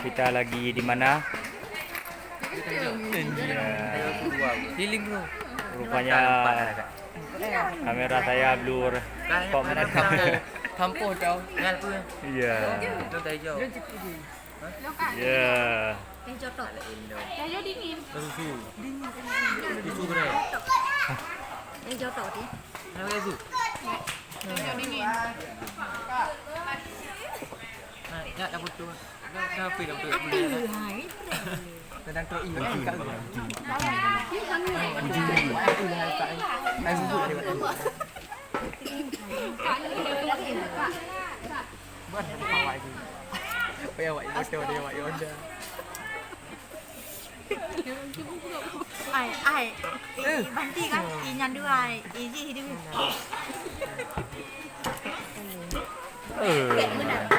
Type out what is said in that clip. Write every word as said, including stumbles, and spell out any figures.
Kita lagi di mana? Ya. Healing, bro. Rupanya kamera saya blur. Kok merekam? Tampoh tau. Iya. Iya. Teh jotok. Teh jotok dingin. Susu. Susu gerai. Teh jotok deh. Teh jotok dingin. Nah, nak dah betul. Dah, dah betul. Api hai. Kadang tu iya. Buat apa awak itu? Payah awak itu, dia awak Yonda. Ai, ai. Eh, banti kan? Inyan dua ai. Iji dulu. Eh.